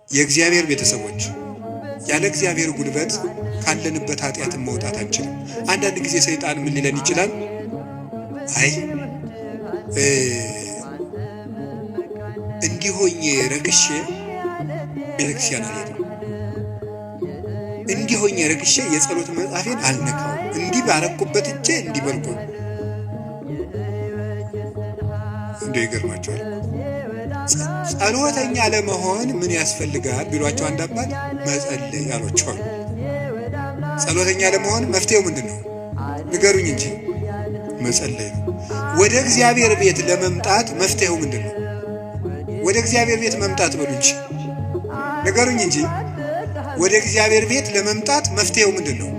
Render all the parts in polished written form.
የእግዚአብሔር ቤተሰቦች፣ ያለ እግዚአብሔር ጉልበት ካለንበት ኃጢአትን መውጣት አንችልም። አንዳንድ ጊዜ ሰይጣን ምን ሊለን ይችላል? አይ፣ እንዲህ ሆኜ ረክሼ ቤተክርስቲያን አልሄድም፣ እንዲህ ሆኜ ረክሼ የጸሎት መጽሐፌን አልነካውም፣ እንዲህ ባረኩበት እጄ እንዲህ በልኩ። እንደው ይገርማቸዋል። ጸሎተኛ ለመሆን ምን ያስፈልጋል ቢሏቸው አንድ አባት መጸለይ አሏቸዋል። ጸሎተኛ ለመሆን መፍትሄው ምንድን ነው? ንገሩኝ እንጂ። መጸለይ ነው። ወደ እግዚአብሔር ቤት ለመምጣት መፍትሄው ምንድን ነው? ወደ እግዚአብሔር ቤት መምጣት በሉ እንጂ፣ ንገሩኝ እንጂ። ወደ እግዚአብሔር ቤት ለመምጣት መፍትሄው ምንድን ነው?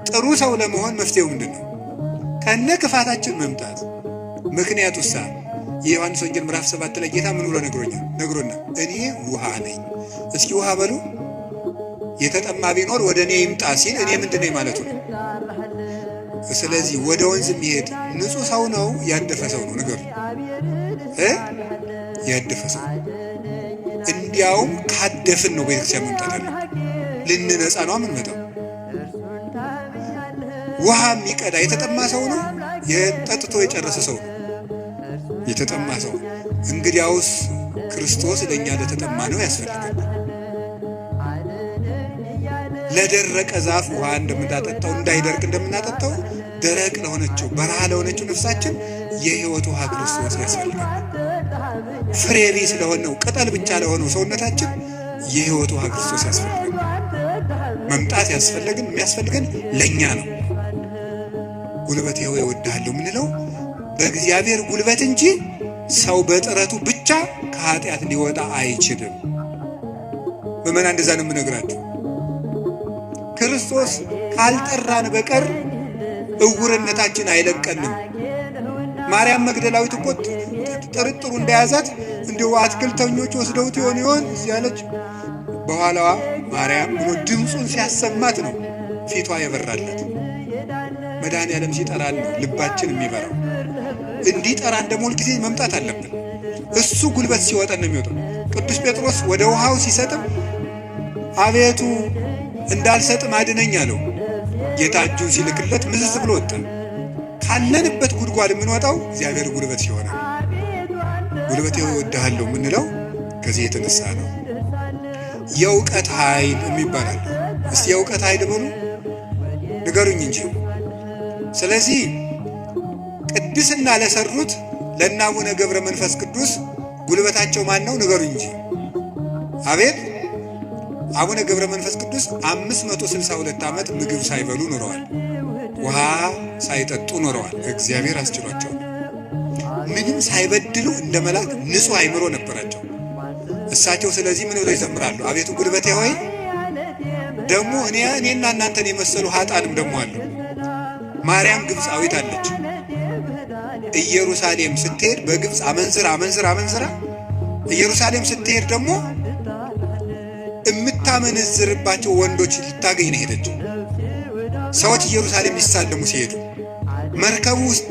ጥሩ ሰው ለመሆን መፍትሄው ምንድን ነው? ከነ ክፋታችን መምጣት። ምክንያቱ ሳ የዮሐንስ ወንጌል ምዕራፍ 7 ላይ ጌታ ምን ብሎ ነግሮኛል? ነግሮና እኔ ውሃ ነኝ። እስኪ ውሃ በሉ። የተጠማ ቢኖር ወደ እኔ ይምጣ ሲል እኔ ምንድን ነኝ ማለቱ ነው። ስለዚህ ወደ ወንዝ የሚሄድ ንጹሕ ሰው ነው ያደፈ ሰው ነው? ንገሩ እ ያደፈ ሰው። እንዲያውም ካደፍን ነው ቤተክርስቲያን መምጣት ያለብን። ልንነጻ ነው የምንመጣው። ውሃ የሚቀዳ የተጠማ ሰው ነው? የጠጥቶ የጨረሰ ሰው ነው? የተጠማ ሰው። እንግዲያውስ ክርስቶስ ለእኛ ለተጠማ ነው ያስፈልጋል። ለደረቀ ዛፍ ውሃ እንደምናጠጣው፣ እንዳይደርቅ እንደምናጠጣው፣ ደረቅ ለሆነችው፣ በረሃ ለሆነችው ነፍሳችን የሕይወት ውሃ ክርስቶስ ያስፈልጋል። ፍሬ ቢስ ለሆነው፣ ቅጠል ብቻ ለሆነው ሰውነታችን የሕይወት ውሃ ክርስቶስ ያስፈልጋል። መምጣት ያስፈለግን የሚያስፈልገን ለእኛ ነው። ጉልበቴ ሆይ እወድሃለሁ የምንለው በእግዚአብሔር ጉልበት እንጂ ሰው በጥረቱ ብቻ ከኃጢአት ሊወጣ አይችልም። ምእመናን፣ እንደዛ ነው የምነግራችሁ። ክርስቶስ ካልጠራን በቀር እውርነታችን አይለቀንም። ማርያም መግደላዊት እኮ ጥርጥሩ እንደያዛት እንዲሁ አትክልተኞች ወስደውት ይሆን ይሆን ያለች፣ በኋላዋ ማርያም ብሎ ድምፁን ሲያሰማት ነው ፊቷ የበራለት። መድኃኔዓለም ሲጠራን ነው ልባችን የሚበራው። እንዲጠራን ደግሞ ሁልጊዜ መምጣት አለብን። እሱ ጉልበት ሲወጠን ነው የሚወጣው። ቅዱስ ጴጥሮስ ወደ ውሃው ሲሰጥም አቤቱ እንዳልሰጥም አድነኝ አለው። ጌታ እጁን ሲልክለት ምዝዝ ብሎ ወጣ። ካለንበት ጉድጓድ የምንወጣው እግዚአብሔር ጉልበት ሲሆነ፣ ጉልበቴ እወድሃለሁ የምንለው ከዚህ የተነሳ ነው። የእውቀት ኃይል የሚባል አለ። እስቲ የእውቀት ኃይል በሉ፣ ንገሩኝ እንጂ። ስለዚህ ቅድስና ለሰሩት ለእነ አቡነ ገብረ መንፈስ ቅዱስ ጉልበታቸው ማን ነው? ንገሩኝ እንጂ። አቤት፣ አቡነ ገብረ መንፈስ ቅዱስ 562 ዓመት ምግብ ሳይበሉ ኖረዋል። ውሃ ሳይጠጡ ኖረዋል። እግዚአብሔር አስችሏቸዋል። ምንም ሳይበድሉ እንደ መልአክ ንጹሕ አእምሮ ነበራቸው። እሳቸው ስለዚህ ምን ብለው ይዘምራሉ? አቤቱ ጉልበቴ ሆይ። ደግሞ እኔና እናንተን የመሰሉ ሀጣንም ደግሞ አሉ። ማርያም ግብፃዊት አለች። ኢየሩሳሌም ስትሄድ በግብፅ አመንዝራ አመንዝራ አመንዝራ ኢየሩሳሌም ስትሄድ ደግሞ የምታመነዝርባቸው ወንዶች ልታገኝ ነው ሄደችው። ሰዎች ኢየሩሳሌም ሊሳለሙ ሲሄዱ መርከቡ ውስጥ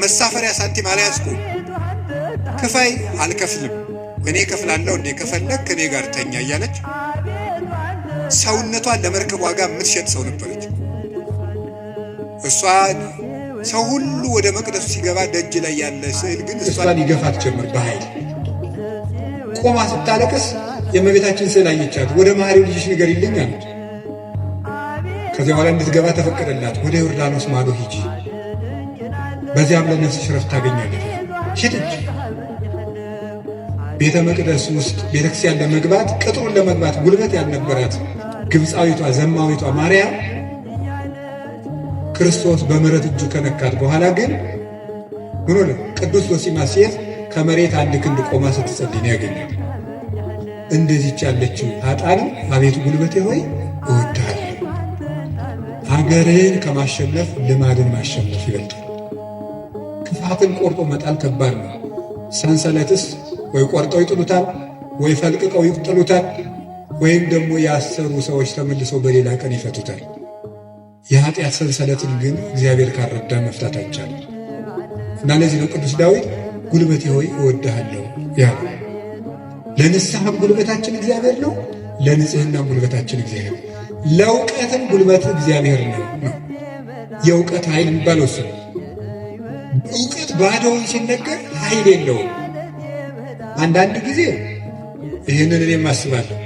መሳፈሪያ ሳንቲም አልያዝኩም፣ ክፈይ፣ አልከፍልም፣ እኔ ከፍላለሁ እንዴ፣ ከፈለግ ከእኔ ጋር ተኛ እያለች ሰውነቷን ለመርከብ ዋጋ የምትሸጥ ሰው ነበረች። እሷ ሰው ሁሉ ወደ መቅደሱ ሲገባ ደጅ ላይ ያለ ስዕል ግን እሷን ይገፋት ጀመር በኃይል። ቆማ ስታለቅስ የእመቤታችን ስዕል አየቻት። ወደ መሐሪው ልጅሽ ንገሪልኝ አለች። ከዚያ በኋላ እንድትገባ ተፈቀደላት። ወደ ዮርዳኖስ ማዶ ሂጂ፣ በዚያም ለነፍስሽ ረፍት ታገኛለች። ሄደች። ቤተ መቅደስ ውስጥ ቤተክርስቲያን ለመግባት፣ ቅጥሩን ለመግባት ጉልበት ያልነበራት ግብፃዊቷ ዘማዊቷ ማርያም ክርስቶስ በምሕረት እጁ ከነካት በኋላ ግን ምን ሆነ? ቅዱስ ዞሲማስ ሴት ከመሬት አንድ ክንድ ቆማ ስትጸልይ ነው ያገኛት። እንደዚች ያለችው ኃጥአንም አቤቱ ጉልበቴ ሆይ እወድሃለሁ። ሀገርህን ከማሸነፍ ልማድን ማሸነፍ ይበልጣል። ክፋትን ቆርጦ መጣል ከባድ ነው። ሰንሰለትስ ወይ ቆርጠው ይጥሉታል፣ ወይ ፈልቅቀው ይጥሉታል፣ ወይም ደግሞ ያሰሩ ሰዎች ተመልሰው በሌላ ቀን ይፈቱታል። የኃጢአት ሰንሰለትን ግን እግዚአብሔር ካልረዳ መፍታት አይቻልም። እና ለዚህ ነው ቅዱስ ዳዊት ጉልበቴ ሆይ እወድሃለሁ ያለው። ለንስሐም ጉልበታችን እግዚአብሔር ነው። ለንጽህናም ጉልበታችን እግዚአብሔር ነው። ለእውቀትም ጉልበት እግዚአብሔር ነው ነው የእውቀት ኃይል የሚባለው እሱ ነው። እውቀት ባዶውን ሲነገር ኃይል የለውም። አንዳንድ ጊዜ ይህንን እኔም አስባለሁ።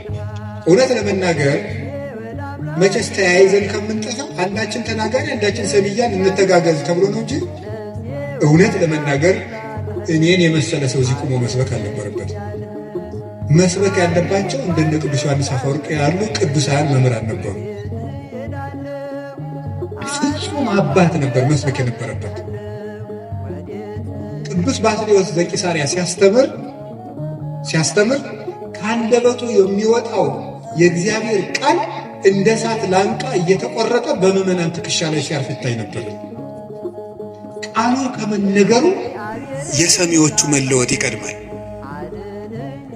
እውነት ለመናገር መቼስ ተያይዘን ከምንጠፋ አንዳችን ተናጋሪ አንዳችን ሰሚ እያልን እንተጋገዝ ተብሎ ነው እንጂ እውነት ለመናገር እኔን የመሰለ ሰው እዚህ ቆሞ መስበክ አልነበረበትም። መስበክ ያለባቸው እንደነ ቅዱስ ዮሐንስ አፈወርቅ ያሉ ቅዱሳን መምህራን ነበሩ። ፍጹም አባት ነበር መስበክ የነበረበት። ቅዱስ ባስልዮስ ዘቂሳርያ ሲያስተምር ከአንደበቱ የሚወጣው የእግዚአብሔር ቃል እንደ እሳት ላንቃ እየተቆረጠ በምዕመናን ትከሻ ላይ ሲያርፍ ይታይ ነበር። ቃሉ ከመነገሩ የሰሚዎቹ መለወጥ ይቀድማል።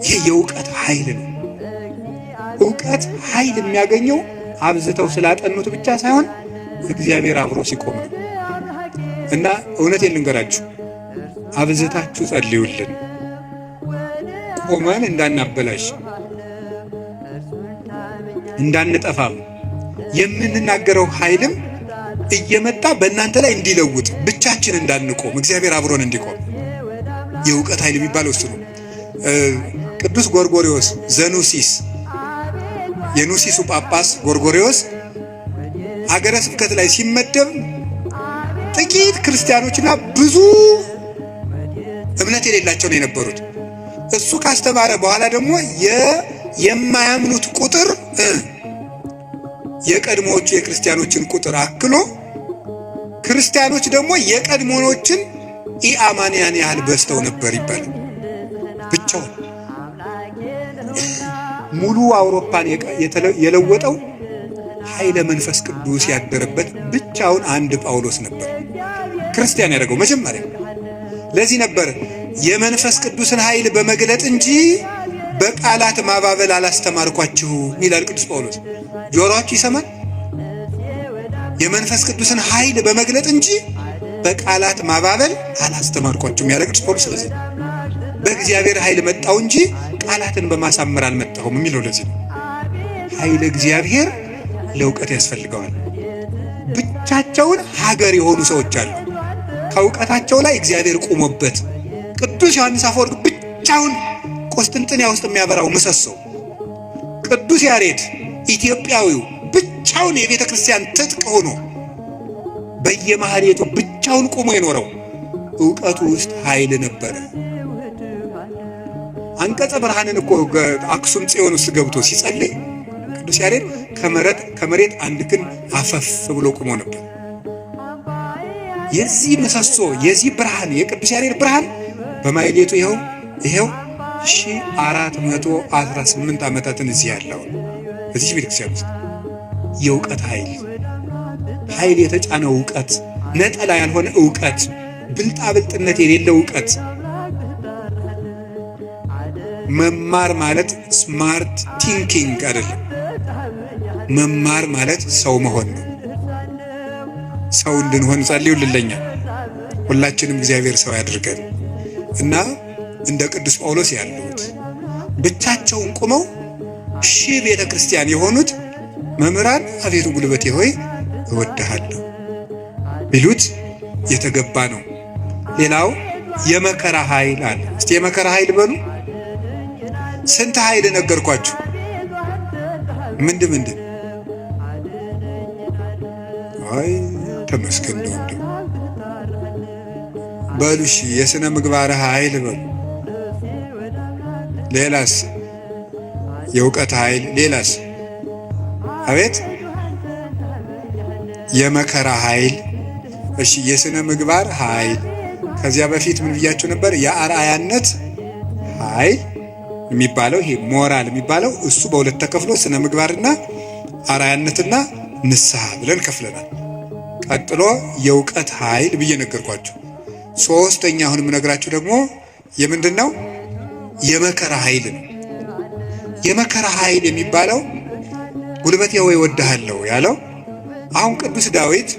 ይህ የእውቀት ኃይል ነው። እውቀት ኃይል የሚያገኘው አብዝተው ስላጠኑት ብቻ ሳይሆን እግዚአብሔር አብሮ ሲቆም ነው። እና እውነቴን ልንገራችሁ፣ አብዝታችሁ ጸልዩልን፣ ቆመን እንዳናበላሽ እንዳንጠፋም የምንናገረው ኃይልም እየመጣ በእናንተ ላይ እንዲለውጥ ብቻችን እንዳንቆም እግዚአብሔር አብሮን እንዲቆም የእውቀት ኃይል የሚባለው እሱ ነው። ቅዱስ ጎርጎሪዎስ ዘኑሲስ የኑሲሱ ጳጳስ ጎርጎሪዎስ ሀገረ ስብከት ላይ ሲመደብ ጥቂት ክርስቲያኖችና ብዙ እምነት የሌላቸው ነው የነበሩት። እሱ ካስተማረ በኋላ ደግሞ የማያምኑት ቁጥር የቀድሞዎቹ የክርስቲያኖችን ቁጥር አክሎ ክርስቲያኖች ደግሞ የቀድሞዎችን ኢአማንያን ያህል በዝተው ነበር ይባላል። ብቻውን ሙሉ አውሮፓን የለወጠው ኃይለ መንፈስ ቅዱስ ያደረበት ብቻውን አንድ ጳውሎስ ነበር ክርስቲያን ያደረገው መጀመሪያ። ለዚህ ነበር የመንፈስ ቅዱስን ኃይል በመግለጥ እንጂ በቃላት ማባበል አላስተማርኳችሁ ይላል ቅዱስ ጳውሎስ። ጆሮአችሁ ይሰማል? የመንፈስ ቅዱስን ኃይል በመግለጥ እንጂ በቃላት ማባበል አላስተማርኳችሁም ያለ ቅዱስ ጳውሎስ። ስለዚህ በእግዚአብሔር ኃይል መጣው እንጂ ቃላትን በማሳመር አልመጣሁም የሚለው ለዚህ ነው። ኃይለ እግዚአብሔር ለእውቀት ያስፈልገዋል። ብቻቸውን ሀገር የሆኑ ሰዎች አሉ። ከእውቀታቸው ላይ እግዚአብሔር ቆሞበት ቅዱስ ዮሐንስ አፈወርቅ ብቻውን ቆስጥንጥንያ ውስጥ የሚያበራው ምሰሶ፣ ቅዱስ ያሬድ ኢትዮጵያዊው ብቻውን የቤተ ክርስቲያን ትጥቅ ሆኖ በየማህሌቱ ብቻውን ቆሞ የኖረው እውቀቱ ውስጥ ኃይል ነበረ። አንቀጸ ብርሃንን እኮ አክሱም ጽዮን ውስጥ ገብቶ ሲጸልይ ቅዱስ ያሬድ ከመሬት አንድ ክንድ አፈፍ ብሎ ቆሞ ነበር። የዚህ ምሰሶ የዚህ ብርሃን የቅዱስ ያሬድ ብርሃን በማህሌቱ ይኸው ይኸው 1418 ዓመታትን እዚህ ያለው እዚህ ቤተክርስቲያን ውስጥ የእውቀት ኃይል ኃይል የተጫነው እውቀት፣ ነጠላ ያልሆነ እውቀት፣ ብልጣብልጥነት የሌለው እውቀት። መማር ማለት smart thinking አይደለም። መማር ማለት ሰው መሆን ነው። ሰው እንድንሆን ጸልዩልኛ። ሁላችንም እግዚአብሔር ሰው ያድርገን እና እንደ ቅዱስ ጳውሎስ ያሉት ብቻቸውን ቆመው ሺህ ቤተ ክርስቲያን የሆኑት መምህራን አቤቱ ጉልበቴ ሆይ እወድሃለሁ ቢሉት የተገባ ነው። ሌላው የመከራ ኃይል አለ። እስቲ የመከራ ኃይል በሉ። ስንት ኃይል ነገርኳችሁ? ምንድን ምንድን? አይ ተመስገን ነው እንደው በሉ። እሺ የሥነ ምግባር ኃይል በሉ። ሌላስ? የእውቀት ኃይል። ሌላስ? አቤት የመከራ ኃይል። እሺ የሥነ ምግባር ኃይል። ከዚያ በፊት ምን ብያችሁ ነበር? የአርአያነት ኃይል የሚባለው ይሄ ሞራል የሚባለው እሱ በሁለት ተከፍሎ ስነ ምግባርና አርአያነትና ንስሐ ብለን ከፍለናል። ቀጥሎ የእውቀት ኃይል ብዬ ነገርኳችሁ። ሶስተኛ አሁን የምነግራችሁ ደግሞ የምንድን ነው? የመከራ ኃይል ነው። የመከራ ኃይል የሚባለው ጉልበቴ ወይ እወድሃለሁ ያለው አሁን ቅዱስ ዳዊት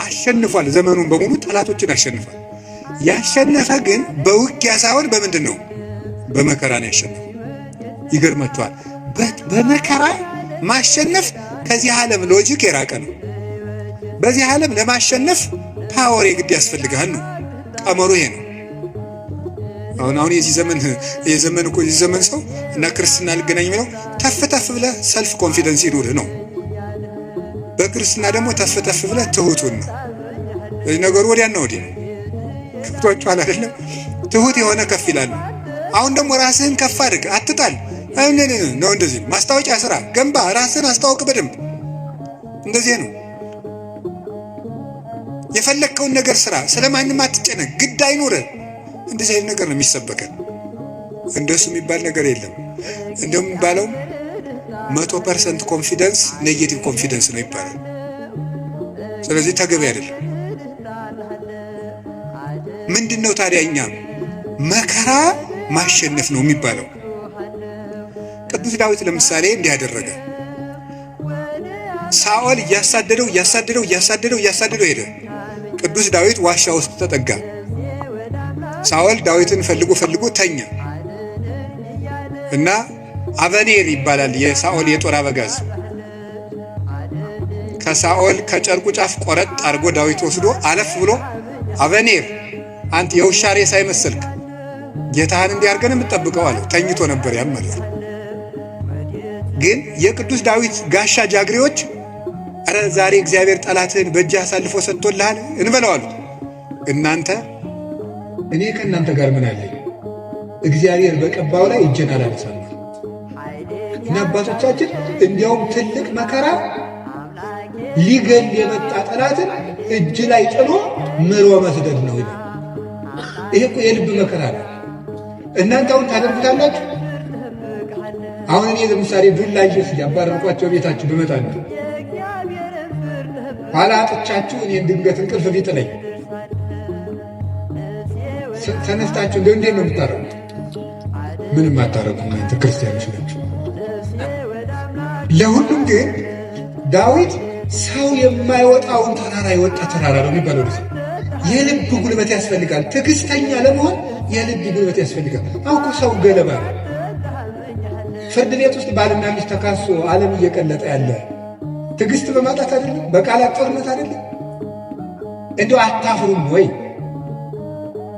አሸንፏል። ዘመኑን በሙሉ ጠላቶችን አሸንፏል። ያሸነፈ ግን በውጊያ ሳይሆን በምንድን ነው? በመከራ ነው ያሸነፈ። ይገርማችኋል። በመከራ ማሸነፍ ከዚህ ዓለም logic የራቀ ነው። በዚህ ዓለም ለማሸነፍ power የግድ ያስፈልግሃል ነው ቀመሩ፣ ይሄ ነው። አሁን የዚህ ዘመን እኮ የዚህ ዘመን ሰው እና ክርስትና ልገናኝ የሚለው ተፍ ተፍ ብለህ self confidence ይኑርህ ነው። በክርስትና ደግሞ ተፍ ተፍ ብለህ ትሁቱን ነው። ነገሩ ወዲያና ወዲህ ነው። ገብቷችኋል አይደለም? ትሁት የሆነ ከፍ ይላል። አሁን ደግሞ ራስህን ከፍ አድርግ፣ አትጣል ነው። እንደዚህ ማስታወቂያ ስራ፣ ገንባ፣ ራስህን አስተዋውቅ በደንብ። እንደዚህ ነው። የፈለግከውን ነገር ስራ፣ ስለማንም አትጨነቅ፣ ግድ አይኑርህ። እንደዚህ አይነት ነገር ነው የሚሰበከን። እንደሱ የሚባል ነገር የለም። እንደውም የሚባለው 100% confidence negative confidence ነው ይባላል። ስለዚህ ተገቢ አይደለም። ምንድን ነው ታዲያ እኛ መከራ ማሸነፍ ነው የሚባለው? ቅዱስ ዳዊት ለምሳሌ እንዲህ አደረገ። ሳኦል እያሳደደው እያሳደደው እያሳደደው እያሳደደው ሄደ። ቅዱስ ዳዊት ዋሻ ውስጥ ተጠጋ። ሳኦል ዳዊትን ፈልጎ ፈልጎ ተኛ እና አበኔር ይባላል የሳኦል የጦር አበጋዝ። ከሳኦል ከጨርቁ ጫፍ ቆረጥ አድርጎ ዳዊት ወስዶ አለፍ ብሎ "አበኔር፣ አንተ የውሻ ሬሳ አይመሰልክ ጌታህን እንዲህ አድርገን የምትጠብቀው?" አለው። ተኝቶ ነበር ያም ማለት ነው። ግን የቅዱስ ዳዊት ጋሻ ጃግሬዎች "ኧረ ዛሬ እግዚአብሔር ጠላትህን በእጅህ አሳልፎ ሰጥቶልሃል እንበለው" አሉት። እናንተ እኔ ከእናንተ ጋር ምን አለኝ? እግዚአብሔር በቀባው ላይ እጄን አላነሳም። እና አባቶቻችን እንዲያውም ትልቅ መከራ ሊገል የመጣ ጠላትን እጅ ላይ ጥሎ ምሮ መስደድ ነው ይላል። ይሄ እኮ የልብ መከራ ነው። እናንተ አሁን ታደርጉታላችሁ። አሁን እኔ ለምሳሌ ዱላ ይዤ እያባረርኳቸው ቤታችሁ ብመጣ ነው ኋላ አጥቻችሁ እኔን ድንገት እንቅልፍ ቢጥለኝ ተነስታችሁ እንደ እንዴት ነው የምታረጉት? ምንም አታረጉም። እናንተ ክርስቲያኖች ናቸው። ለሁሉም ግን ዳዊት ሰው የማይወጣውን ተራራ የወጣ ተራራ ነው የሚባለው። የልብ ጉልበት ያስፈልጋል። ትዕግስተኛ ለመሆን የልብ ጉልበት ያስፈልጋል። አሁን እኮ ሰው ገለባ ነው። ፍርድ ቤት ውስጥ ባልና ሚስት ተካሶ ዓለም እየቀለጠ ያለ ትዕግስት በማጣት አይደለም? በቃላት ጦርነት አይደለም? እንዲሁ አታፍሩም ወይ?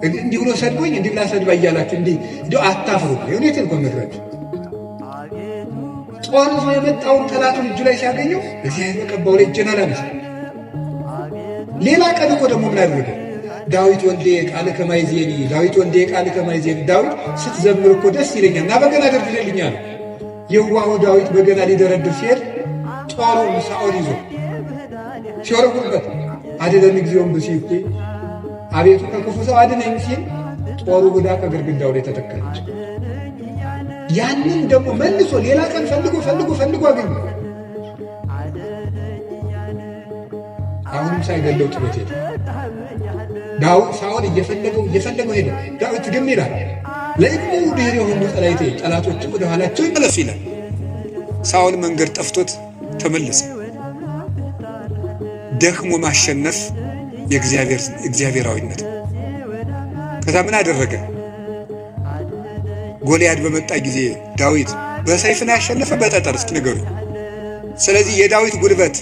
እንዲህ ብሎ ሰድቦኝ፣ እንዲህ ብላ ሰድባ እያላችሁ እንዲሁ አታፍሩም? የእውነቴን እኮ የምነግራችሁ፣ ጦር ይዞ የመጣውን ጠላቱን እጁ ላይ ሲያገኘው እግዚአብሔር በቀባው ላይ እጄን አላነሳም። ሌላ ቀን እኮ ደግሞ ምን አደረገ? "ዳዊት ወልድየ ቃልከ ማይዜኒ፣ ዳዊት ወልድየ ቃልከ ማይዜኒ፣ ዳዊት ስትዘምር እኮ ደስ ይለኛል እና በገና ደርድርልኛል።" የዋሁ ዳዊት በገና ሊደረድር ሲሄድ ጦሩን ሳኦል ይዞ ሲወረውርበት "አድኅነኒ እግዚኦ እምብእሲ እኩይ፣ አቤቱ ከክፉ ሰው አድነኝ" ሲል ጦሩ ጉዳ ከግድግዳው ላይ ተተከለች። ያንን ደግሞ መልሶ ሌላ ቀን ፈልጎ ፈልጎ ፈልጎ አገኘ። አሁንም ሳይገለው ጥሎት ሄደ። ዳዊት ሳኦል እየፈለገው እየፈለገው ሄደ። ዳዊት ግን ይላል "ለይግብኡ ድኅሬሆሙ ጸላእትየ፣ ጠላቶች ወደ ኋላቸው ይመለሱ" ይላል። ሳኦል መንገድ ጠፍቶት ተመለሰ። ደክሞ ማሸነፍ የእግዚአብሔራዊነት። ከዛ ምን አደረገ? ጎልያድ በመጣ ጊዜ ዳዊት በሰይፍ ነው ያሸነፈ? በጠጠር? እስኪ ንገሩኝ። ስለዚህ የዳዊት ጉልበት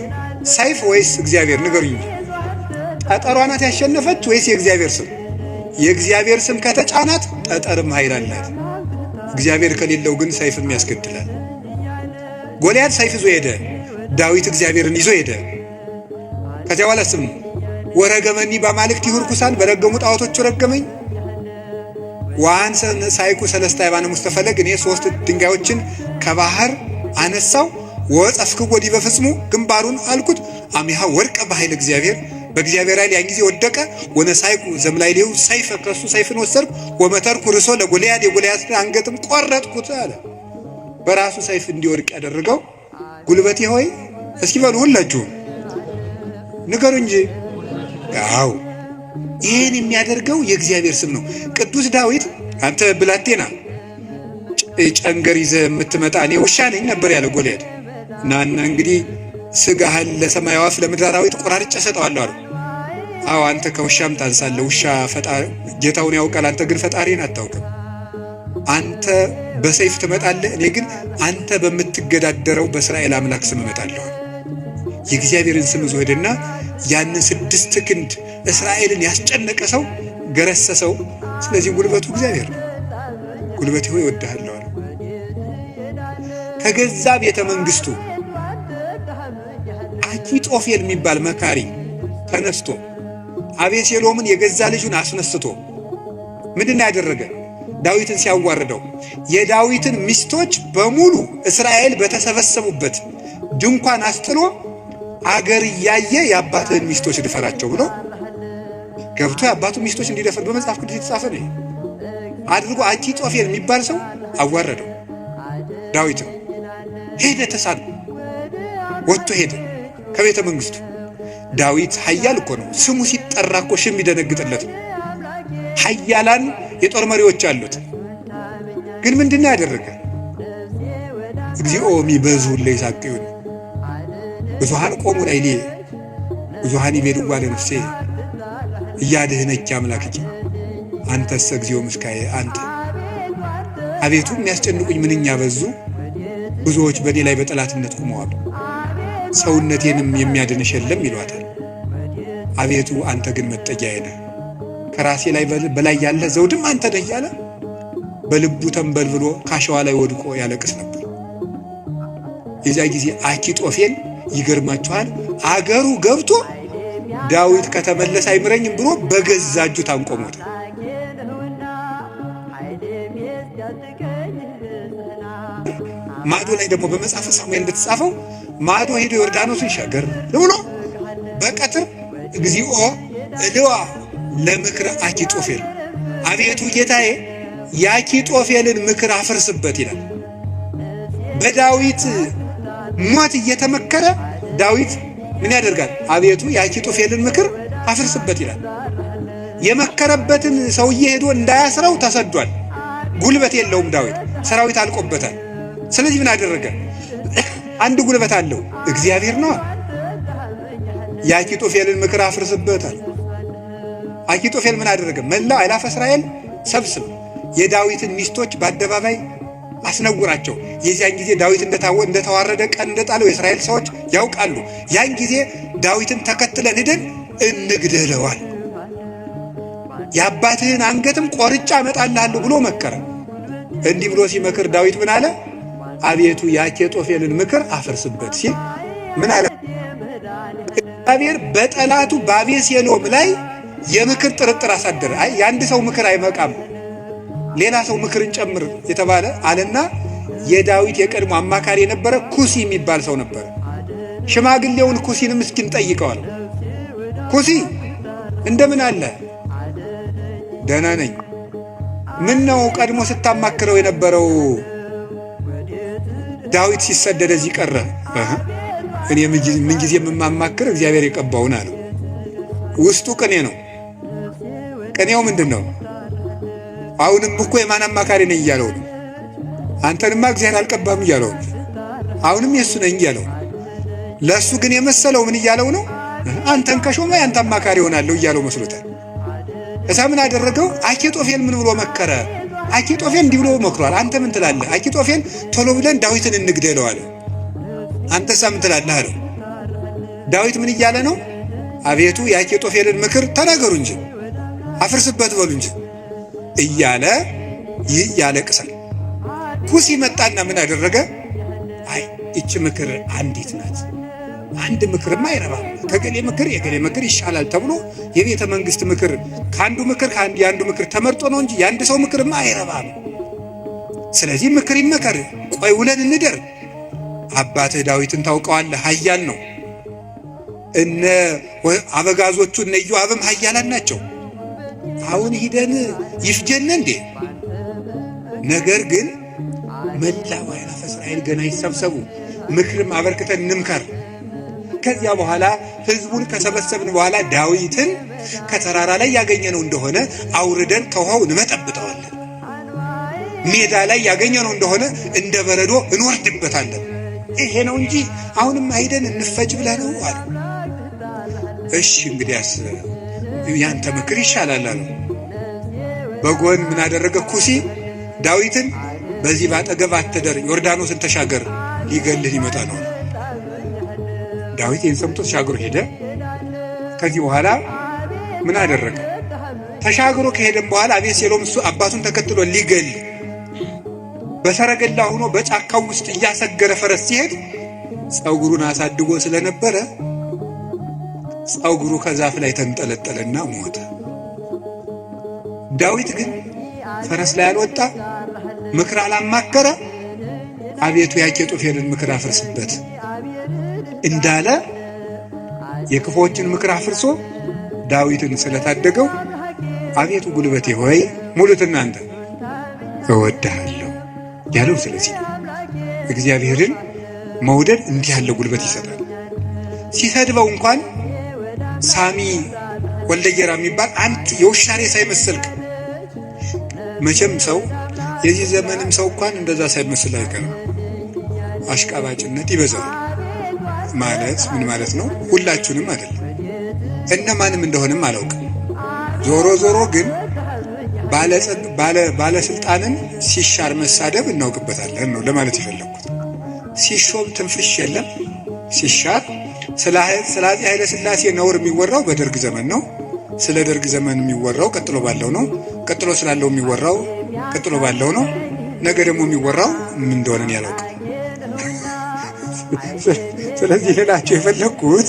ሰይፍ ወይስ እግዚአብሔር? ንገሩኝ። ጠጠሯ ናት ያሸነፈች ወይስ የእግዚአብሔር ስም? የእግዚአብሔር ስም ከተጫናት ጠጠርም ኃይል አላት። እግዚአብሔር ከሌለው ግን ሰይፍም ያስገድላል። ጎልያድ ሰይፍ ይዞ ሄደ። ዳዊት እግዚአብሔርን ይዞ ሄደ። ከዚያ በኋላ ስም "ወረገመኒ በአማልክቲሁ ርኩሳን፣ በረገሙ ጣዖቶቹ ረገመኝ። ወአንሰ ነሣእኩ ሠለስተ አእባነ እምውስተ ፈለግ፣ እኔ ሶስት ድንጋዮችን ከባህር አነሳው። ወጸፍክዎ ዲበ ፍጽሙ፣ ግንባሩን አልኩት። አሚሃ ወድቀ በኃይለ እግዚአብሔር፣ በእግዚአብሔር ኃይል ያን ጊዜ ወደቀ። ወነሣእኩ ዘእምላዕሌሁ ሰይፈ፣ ከሱ ሰይፍን ወሰድኩ። ወመተርኩ ርእሶ ለጎልያድ፣ የጎልያድን አንገትም ቆረጥኩት" አለ። በራሱ ሰይፍ እንዲወድቅ ያደረገው ጉልበቴ ሆይ እስኪ በሉ ሁላችሁም ንገሩ እንጂ። አዎ፣ ይህን የሚያደርገው የእግዚአብሔር ስም ነው። ቅዱስ ዳዊት "አንተ ብላቴና ጨንገር ይዘህ የምትመጣ እኔ ውሻ ነኝ" ነበር ያለው ጎልያድ። እና እንግዲህ ስጋህን ለሰማይ አዕዋፍ ለምድር አራዊት ቆራርጬ እሰጠዋለሁ አለው። አዎ፣ አንተ ከውሻም ታንሳለህ። ውሻ ጌታውን ያውቃል፣ አንተ ግን ፈጣሪን አታውቅም። አንተ በሰይፍ ትመጣለህ፣ እኔ ግን አንተ በምትገዳደረው በእስራኤል አምላክ ስም እመጣለሁ። የእግዚአብሔርን ስም ይዞ ሄደና ያንን 6 ክንድ እስራኤልን ያስጨነቀ ሰው ገረሰሰው። ስለዚህ ጉልበቱ እግዚአብሔር ነው። ጉልበቴ ሆይ እወድሃለሁ አለ። ከገዛ ቤተ መንግስቱ አኪጦፌል የሚባል መካሪ ተነስቶ አቤሴሎምን የገዛ ልጁን አስነስቶ ምንድን ያደረገ? ዳዊትን ሲያዋርደው የዳዊትን ሚስቶች በሙሉ እስራኤል በተሰበሰቡበት ድንኳን አስጥሎ አገር እያየ የአባትህን ሚስቶች ድፈራቸው ብሎ ገብቶ የአባቱ ሚስቶች እንዲደፍር በመጽሐፍ ቅዱስ የተጻፈ ነው አድርጎ አኪጦፌል የሚባል ሰው አዋረደው። ዳዊትም ሄደ፣ ተሳድ ወጥቶ ሄደ ከቤተ መንግስቱ። ዳዊት ኃያል እኮ ነው። ስሙ ሲጠራ እኮ ሺህ የሚደነግጥለት ነው። ኃያላን የጦር መሪዎች አሉት። ግን ምንድን ነው ያደረገ? እግዚኦ ሚበዙ ለይሳቅዩኒ ብዙሃን ቆሙ ላዕሌየ ብዙሃን ይቤልዋ ለነፍሴ እያድህነች አምላክኪ አንተሰ እግዚኦ ምስካዬ አንተ። አቤቱ የሚያስጨንቁኝ ምንኛ በዙ፣ ብዙዎች በእኔ ላይ በጠላትነት ቆመዋል፣ ሰውነቴንም የሚያድንሽ የለም ይሏታል። አቤቱ አንተ ግን መጠጊያዬ ነህ፣ ከራሴ ላይ በላይ ያለ ዘውድም አንተ ነህ እያለ በልቡ ተንበልብሎ ካሸዋ ላይ ወድቆ ያለቅስ ነበር። የዚያ ጊዜ አኪጦፌል ይገርማችኋል፣ አገሩ ገብቶ ዳዊት ከተመለሰ አይምረኝም ብሎ በገዛ እጁ ታንቆ ሞተ። ማዶ ላይ ደግሞ በመጽሐፈ ሳሙኤል እንደተጻፈው ማዶ ሄዶ ዮርዳኖስን ሻገር ብሎ በቀትር እግዚኦ እልዋ ለምክረ አኪጦፌል፣ አቤቱ ጌታዬ የአኪጦፌልን ምክር አፍርስበት ይላል። በዳዊት ሞት እየተመከረ ዳዊት ምን ያደርጋል? አቤቱ የአኪጦፌልን ምክር አፍርስበት ይላል። የመከረበትን ሰውዬ ሄዶ እንዳያስረው ተሰዷል። ጉልበት የለውም ዳዊት፣ ሰራዊት አልቆበታል። ስለዚህ ምን አደረገ? አንድ ጉልበት አለው፣ እግዚአብሔር ነዋ። የአኪጦፌልን ምክር አፍርስበታል። አኪጦፌል ምን አደረገ? መላው አእላፈ እስራኤል ሰብስብ፣ የዳዊትን ሚስቶች በአደባባይ አስነውራቸው። የዚያን ጊዜ ዳዊት እንደተዋረደ ቀን እንደጣለው የእስራኤል ሰዎች ያውቃሉ። ያን ጊዜ ዳዊትን ተከትለን ሂደን እንግደለዋል፣ የአባትህን አንገትም ቆርጫ አመጣልሃለሁ ብሎ መከረ። እንዲህ ብሎ ሲመክር ዳዊት ምን አለ? አቤቱ የአኪጦፌልን ምክር አፍርስበት ሲል ምን አለ? እግዚአብሔር በጠላቱ በአቤሴሎም ላይ የምክር ጥርጥር አሳደረ። አይ የአንድ ሰው ምክር አይመቃም፣ ሌላ ሰው ምክርን ጨምር የተባለ አለና የዳዊት የቀድሞ አማካሪ የነበረ ኩሲ የሚባል ሰው ነበረ። ሽማግሌውን ኩሲንም እስኪን ጠይቀዋል። ኩሲ እንደምን አለ? ደህና ነኝ። ምን ነው ቀድሞ ስታማክረው የነበረው ዳዊት ሲሰደድ እዚህ ቀረ? እኔ ምንጊዜ የምማማክር እግዚአብሔር የቀባውን አለው። ውስጡ ቅኔ ነው። ቅኔው ምንድን ነው? አሁንም እኮ የማን አማካሪ ነኝ እያለው ነው። አንተንማ እግዚአብሔር አልቀባም እያለው ነው። አሁንም የእሱ ነኝ እያለው ነው። ለእሱ ግን የመሰለው ምን እያለው ነው? አንተን ከሾመ ያንተ አማካሪ እሆናለሁ እያለው መስሎታል። እዛ ምን አደረገው? አኪጦፌል ምን ብሎ መከረ? አኪጦፌል እንዲህ ብሎ መክሯል። አንተ ምን ትላለህ? አኪጦፌል ቶሎ ብለን ዳዊትን እንግደለው አለ። አንተሳ ምን ትላለህ አለው። ዳዊት ምን እያለ ነው? አቤቱ የአኪጦፌልን ምክር ተናገሩ እንጂ አፍርስበት በሉ እንጂ እያለ ያለቅሳል። ኩሲ መጣና ምን አደረገ? አይ እች ምክር አንዲት ናት። አንድ ምክርማ አይረባም። ከገሌ ምክር የገሌ ምክር ይሻላል ተብሎ የቤተ መንግስት ምክር ከአንዱ ምክር የአንዱ ምክር ተመርጦ ነው እንጂ የአንድ ሰው ምክርማ አይረባም። ስለዚህ ምክር ይመከር፣ ቆይ ውለን እንደር። አባትህ ዳዊትን ታውቀዋለህ፣ ኃያል ነው። እነ አበጋዞቹ እነ ኢዮአብም ኃያላን ናቸው። አሁን ሂደን ይፍጀን እንዴ? ነገር ግን መላው አእላፈ እስራኤል ገና ይሰብሰቡ፣ ምክርም አበርክተን እንምከር። ከዚያ በኋላ ህዝቡን ከሰበሰብን በኋላ ዳዊትን ከተራራ ላይ ያገኘነው እንደሆነ አውርደን ከውሃው እንመጠብጠዋለን። ሜዳ ላይ ያገኘነው እንደሆነ እንደ በረዶ እንወርድበታለን። ይሄ ነው እንጂ አሁንም ሂደን እንፈጅ ብለህ ነው አሉ። እሺ እንግዲያስ ያንተ ምክር ይሻላል አለው። በጎን ምን አደረገ ኩሲ? ዳዊትን በዚህ ባጠገብ አትደር፣ ዮርዳኖስን ተሻገር፣ ሊገልህ ሊመጣ ነው። ዳዊት ይህን ሰምቶ ተሻግሮ ሄደ። ከዚህ በኋላ ምን አደረገ? ተሻግሮ ከሄደም በኋላ አቤሴሎም እሱ አባቱን ተከትሎ ሊገል በሰረገላ ሆኖ በጫካው ውስጥ እያሰገረ ፈረስ ሲሄድ ፀጉሩን አሳድጎ ስለነበረ ፀጉሩ ከዛፍ ላይ ተንጠለጠለና ሞተ። ዳዊት ግን ፈረስ ላይ አልወጣ፣ ምክር አላማከረ። አቤቱ የአኪጦፌልን ምክር አፍርስበት እንዳለ የክፉዎችን ምክር አፍርሶ ዳዊትን ስለታደገው አቤቱ ጉልበቴ ሆይ ሙሉት እናንተ እወድሃለሁ ያለው ስለዚህ ነው። እግዚአብሔርን መውደድ እንዲህ ያለ ጉልበት ይሰጣል። ሲሰድበው እንኳን ሳሚ ወልደየራ የሚባል አንድ የውሻ ሬሳ የመሰልክ መቼም ሰው የዚህ ዘመንም ሰው እንኳን እንደዛ ሳይመስል አይቀርም። አሽቃባጭነት ይበዛዋል። ማለት ምን ማለት ነው? ሁላችሁንም አይደለም፣ እነማንም እንደሆነም አላውቅም። ዞሮ ዞሮ ግን ባለስልጣንን ሲሻር መሳደብ እናውቅበታለን ነው ለማለት የፈለግኩት። ሲሾም ትንፍሽ የለም፣ ሲሻር ስለ አፄ ኃይለ ሥላሴ ነውር የሚወራው በደርግ ዘመን ነው። ስለ ደርግ ዘመን የሚወራው ቀጥሎ ባለው ነው። ቀጥሎ ስላለው የሚወራው ቀጥሎ ባለው ነው። ነገ ደግሞ የሚወራው ምን እንደሆነ እኔ አላውቅም። ስለዚህ ልላቸው የፈለግኩት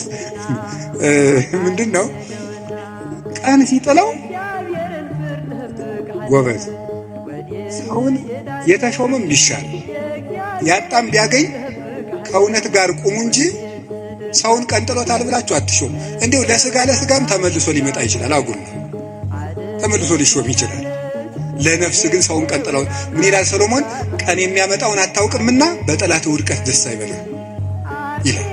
ምንድን ነው፣ ቀን ሲጥለው ጎበዝ ሰውን የተሾመም ቢሻል ያጣም ቢያገኝ ከእውነት ጋር ቁሙ እንጂ ሰውን ቀንጥሎታል ብላችሁ አትሾሙ። እንዲሁ ለስጋ ለስጋም ተመልሶ ሊመጣ ይችላል። አጉል ነው፣ ተመልሶ ሊሾም ይችላል። ለነፍስ ግን ሰውን ቀንጥለው ምን ይላል ሰሎሞን? ቀን የሚያመጣውን አታውቅምና በጠላት ውድቀት ደስ አይበልህ ይላል።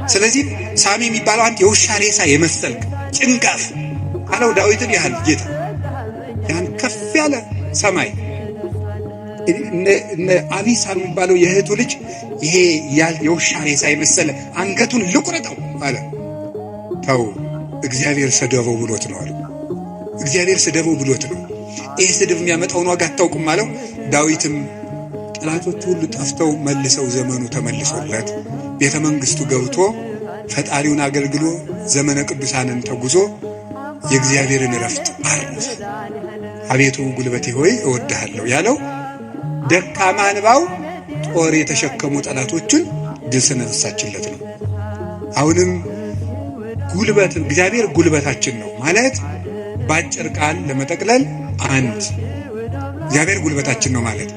ስለዚህ ሳሚ የሚባለው አንድ የውሻ ሬሳ የመሰልክ ጭንጋፍ አለው ዳዊትን ያህል ጌታ ያን ከፍ ያለ ሰማይ እነ አቢሳ የሚባለው የእህቱ ልጅ ይሄ የውሻ ሬሳ የመሰለ አንገቱን ልቁረጠው አለ። ተው እግዚአብሔር ስደበው ብሎት ነው አሉ። እግዚአብሔር ስደበው ብሎት ነው። ይህ ስድብ የሚያመጣውን ዋጋ አታውቅም አለው። ዳዊትም ጠላቶቹ ሁሉ ጠፍተው መልሰው ዘመኑ ተመልሶለት ቤተ መንግስቱ ገብቶ ፈጣሪውን አገልግሎ ዘመነ ቅዱሳንን ተጉዞ የእግዚአብሔርን እረፍት አረፈ። አቤቱ ጉልበቴ ሆይ እወድሃለሁ ያለው ደካማ እንባው ጦር የተሸከሙ ጠላቶቹን ድል ስለነሳችለት ነው። አሁንም ጉልበት እግዚአብሔር ጉልበታችን ነው ማለት በአጭር ቃል ለመጠቅለል አንድ እግዚአብሔር ጉልበታችን ነው ማለት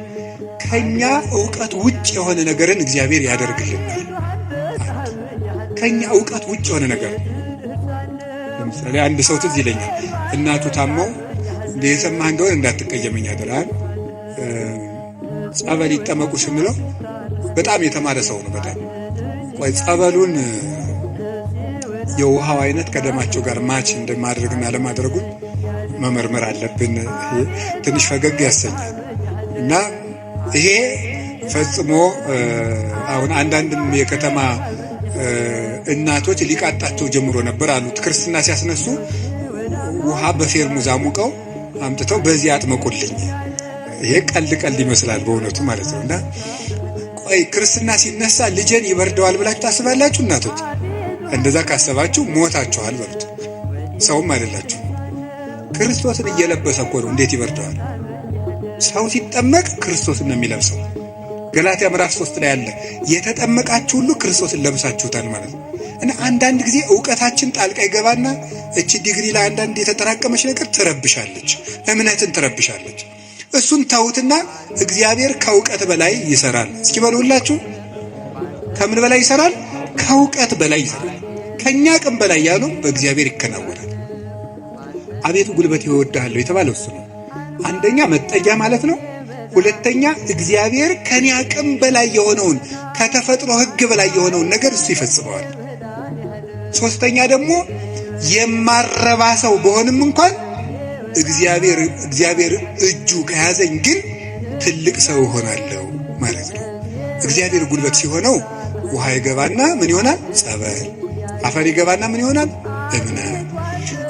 ከኛ እውቀት ውጭ የሆነ ነገርን እግዚአብሔር ያደርግልናል። ከኛ እውቀት ውጭ የሆነ ነገር ለምሳሌ አንድ ሰው ትዝ ይለኛል፣ እናቱ ታመው የሰማህ እንደሆነ እንዳትቀየመኝ አደራህን ጸበል ይጠመቁ ስንለው በጣም የተማረ ሰው ነው። በጣም ቆይ ጸበሉን የውሃው አይነት ከደማቸው ጋር ማች እንደማድረግና ለማድረጉን መመርመር አለብን። ትንሽ ፈገግ ያሰኛል እና ይሄ ፈጽሞ አሁን አንዳንድም የከተማ እናቶች ሊቃጣቸው ጀምሮ ነበር አሉት። ክርስትና ሲያስነሱ ውሃ በፌርሙዝ አሙቀው አምጥተው በዚህ አጥመቁልኝ። ይሄ ቀልድ ቀልድ ይመስላል በእውነቱ ማለት ነው። እና ቆይ ክርስትና ሲነሳ ልጄን ይበርደዋል ብላችሁ ታስባላችሁ እናቶች? እንደዛ ካሰባችሁ ሞታችኋል በሉት። ሰውም አይደላችሁ። ክርስቶስን እየለበሰ እኮ ነው። እንዴት ይበርደዋል? ሰው ሲጠመቅ ክርስቶስን ነው የሚለብሰው። ገላትያ ምዕራፍ 3 ላይ ያለ የተጠመቃችሁ ሁሉ ክርስቶስን ለብሳችሁታል ማለት ነው። እና አንዳንድ ጊዜ እውቀታችን ጣልቃ ይገባና እቺ ዲግሪ ላይ አንዳንድ የተጠራቀመች ነገር ትረብሻለች፣ እምነትን ትረብሻለች። እሱን ተውትና እግዚአብሔር ከእውቀት በላይ ይሰራል። እስኪ በሉ ሁላችሁ ከምን በላይ ይሰራል? ከእውቀት በላይ ይሰራል። ከኛ አቅም በላይ ያሉ በእግዚአብሔር ይከናወናል። አቤቱ ጉልበቴ እወድሃለሁ የተባለው እሱ ነው። አንደኛ መጠጊያ ማለት ነው። ሁለተኛ እግዚአብሔር ከኔ አቅም በላይ የሆነውን ከተፈጥሮ ሕግ በላይ የሆነውን ነገር እሱ ይፈጽመዋል። ሶስተኛ ደግሞ የማረባ ሰው በሆንም እንኳን እግዚአብሔር እጁ ከያዘኝ ግን ትልቅ ሰው እሆናለሁ ማለት ነው። እግዚአብሔር ጉልበት ሲሆነው ውሃ ይገባና ምን ይሆናል? ጸበል። አፈር ይገባና ምን ይሆናል? እምነት።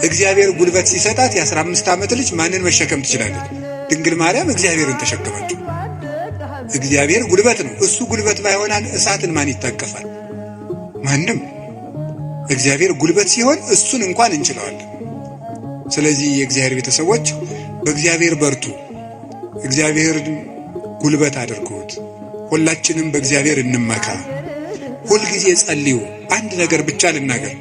እግዚአብሔር ጉልበት ሲሰጣት የ15 ዓመት ልጅ ማንን መሸከም ትችላለች? ድንግል ማርያም እግዚአብሔርን ተሸከመችው። እግዚአብሔር ጉልበት ነው። እሱ ጉልበት ባይሆናል እሳትን ማን ይታቀፋል? ማንም። እግዚአብሔር ጉልበት ሲሆን እሱን እንኳን እንችለዋለን። ስለዚህ የእግዚአብሔር ቤተሰቦች በእግዚአብሔር በርቱ። እግዚአብሔር ጉልበት አድርጉት። ሁላችንም በእግዚአብሔር እንመካ። ሁልጊዜ ጸልዩ። አንድ ነገር ብቻ ልናገር።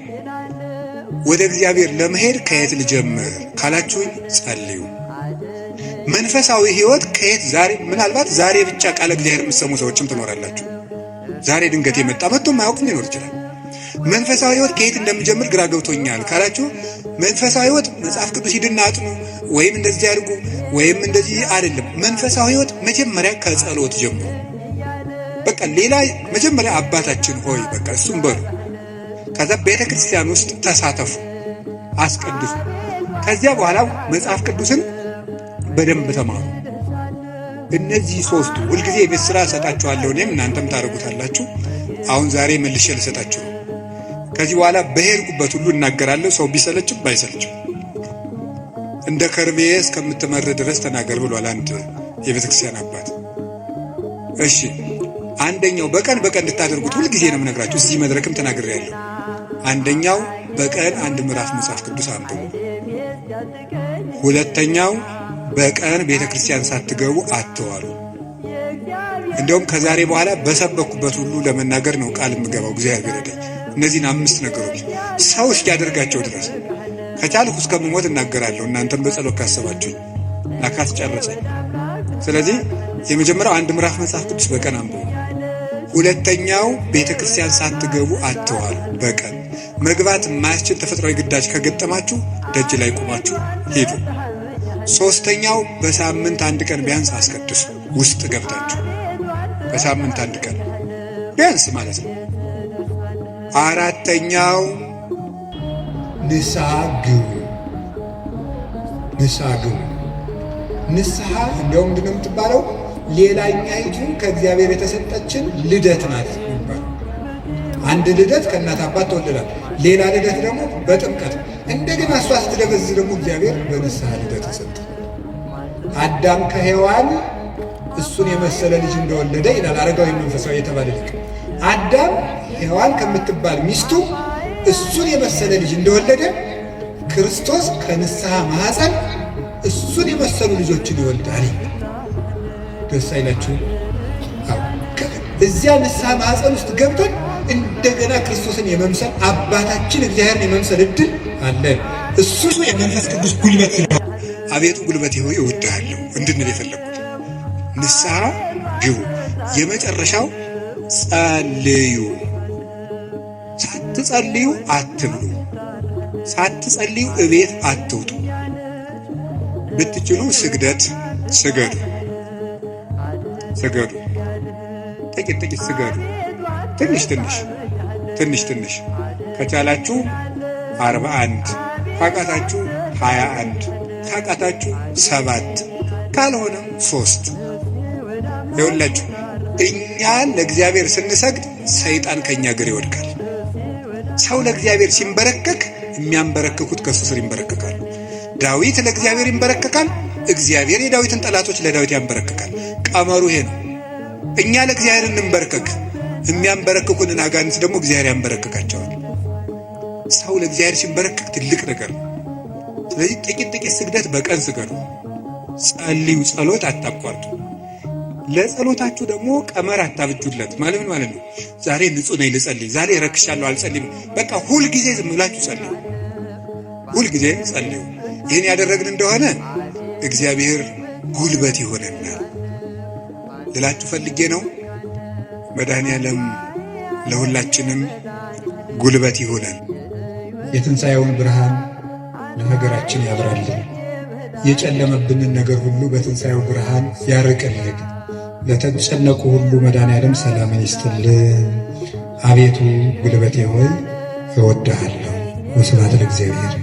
ወደ እግዚአብሔር ለመሄድ ከየት ልጀምር ካላችሁኝ፣ ጸልዩ። መንፈሳዊ ሕይወት ከየት ዛሬ ምናልባት ዛሬ ብቻ ቃለ እግዚአብሔር የምትሰሙ ሰዎችም ትኖራላችሁ። ዛሬ ድንገት የመጣ መጥቶ የማያውቅም ሊኖር ይችላል። መንፈሳዊ ሕይወት ከየት እንደምጀምር ግራ ገብቶኛል ካላችሁ፣ መንፈሳዊ ሕይወት መጽሐፍ ቅዱስ ሂድና አጥኑ ወይም እንደዚህ አድርጉ ወይም እንደዚህ አይደለም። መንፈሳዊ ሕይወት መጀመሪያ ከጸሎት ጀምሩ። በቃ ሌላ መጀመሪያ አባታችን ሆይ በቃ እሱም በሉ። ከዛ ቤተ ክርስቲያን ውስጥ ተሳተፉ፣ አስቀድሱ። ከዚያ በኋላ መጽሐፍ ቅዱስን በደንብ ተማሩ። እነዚህ ሶስቱ ሁልጊዜ የቤት ስራ እሰጣችኋለሁ፣ እኔም እናንተም ታደርጉታላችሁ። አሁን ዛሬ መልሼ ልሰጣችሁ ነው። ከዚህ በኋላ በሄድኩበት ሁሉ እናገራለሁ። ሰው ቢሰለችም ባይሰለችም እንደ ከርቤ እስከምትመር ድረስ ተናገር ብሏል አንድ የቤተ ክርስቲያን አባት። እሺ፣ አንደኛው በቀን በቀን እንድታደርጉት ሁልጊዜ ነው የምነግራችሁ። እዚህ መድረክም ተናግሬያለሁ። አንደኛው በቀን አንድ ምዕራፍ መጽሐፍ ቅዱስ አንብቡ። ሁለተኛው በቀን ቤተ ክርስቲያን ሳትገቡ አትዋሉ። እንደውም ከዛሬ በኋላ በሰበኩበት ሁሉ ለመናገር ነው ቃል የምገባው እግዚአብሔር ቢረዳኝ። እነዚህን አምስት ነገሮች ሰው እስኪያደርጋቸው ድረስ ከቻልኩ እስከምሞት እናገራለሁ። እናንተም በጸሎት ካሰባችሁኝ እና ካስጨረሰኝ። ስለዚህ የመጀመሪያው አንድ ምዕራፍ መጽሐፍ ቅዱስ በቀን አንብቡ። ሁለተኛው ቤተ ክርስቲያን ሳትገቡ አትዋሉ። በቀን መግባት የማያስችል ተፈጥሯዊ ግዳጅ ከገጠማችሁ ደጅ ላይ ቆማችሁ ሂዱ። ሶስተኛው በሳምንት አንድ ቀን ቢያንስ አስቀድሱ። ውስጥ ገብታችሁ በሳምንት አንድ ቀን ቢያንስ ማለት ነው። አራተኛው ንስሐ ግቡ። ንስሐ ግቡ። ንስሐ እንዲያውም ምንድን ነው የምትባለው? ሌላኛይቱ ከእግዚአብሔር የተሰጠችን ልደት ናት የሚባለው። አንድ ልደት ከእናት አባት ተወልደናል። ሌላ ልደት ደግሞ በጥምቀት፣ እንደገና እሷ ስትደበዝዝ ደግሞ እግዚአብሔር በንስሐ ልደት ተሰጠ። አዳም ከሔዋን እሱን የመሰለ ልጅ እንደወለደ ይላል አረጋዊ መንፈሳዊ የተባለ ሊቅ። አዳም ሔዋን ከምትባል ሚስቱ እሱን የመሰለ ልጅ እንደወለደ ክርስቶስ ከንስሐ ማኅፀን እሱን የመሰሉ ልጆችን ይወልዳል። ደስ አይላችሁም? እዚያ ንስሐ ማኅፀን ውስጥ ገብተን እንደገና ክርስቶስን የመምሰል፣ አባታችን እግዚአብሔርን የመምሰል እድል አለን። እሱ የመንፈስ ቅዱስ ጉልበት ስለሆነ አቤቱ ጉልበቴ ሆይ እወድሃለሁ እንድንል የፈለግኩት ንስሐ ግቡ። የመጨረሻው ጸልዩ። ሳትጸልዩ አትብሉ። ሳትጸልዩ እቤት አትውጡ። ብትችሉ ስግደት ስገዱ፣ ስገዱ፣ ጥቂት ጥቂት ስገዱ። ትንሽ ትንሽ ትንሽ ትንሽ ከቻላችሁ 41፣ ካቃታችሁ 21፣ ካቃታችሁ 7፣ ካልሆነም 3። ይኸውላችሁ እኛ ለእግዚአብሔር ስንሰግድ ሰይጣን ከኛ እግር ይወድቃል። ሰው ለእግዚአብሔር ሲንበረከክ የሚያንበረክኩት ከእሱ ስር ይንበረከካሉ። ዳዊት ለእግዚአብሔር ይንበረከካል። እግዚአብሔር የዳዊትን ጠላቶች ለዳዊት ያንበረክካል። ቀመሩ ይሄ ነው። እኛ ለእግዚአብሔር እንንበረከክ፣ የሚያንበረክኩንን አጋንንት ደግሞ እግዚአብሔር ያንበረክካቸዋል። ሰው ለእግዚአብሔር ሲንበረከክ ትልቅ ነገር ነው። ስለዚህ ጥቂት ጥቂት ስግደት በቀን ስገዱ፣ ጸልዩ፣ ጸሎት አታቋርጡ። ለጸሎታችሁ ደግሞ ቀመር አታብጁለት። ማለት ምን ማለት ነው? ዛሬ ንጹህ ነኝ ልጸልይ፣ ዛሬ ረክሻለሁ አልጸልይም። በቃ ሁልጊዜ ዝም ብላችሁ ጸልዩ፣ ሁልጊዜ ጸልዩ። ይህን ያደረግን እንደሆነ እግዚአብሔር ጉልበት ይሆነናል ልላችሁ ፈልጌ ነው። መድኃኔዓለም ለሁላችንም ጉልበት ይሆነን። የትንሣኤውን ብርሃን ለሀገራችን ያብራልን። የጨለመብንን ነገር ሁሉ በትንሣኤው ብርሃን ያርቅልን። ለተጨነቁ ሁሉ መድኃኔዓለም ሰላምን ይስጥልን። አቤቱ ጉልበቴ ሆይ እወድሃለሁ። ወስብሐት ለእግዚአብሔር።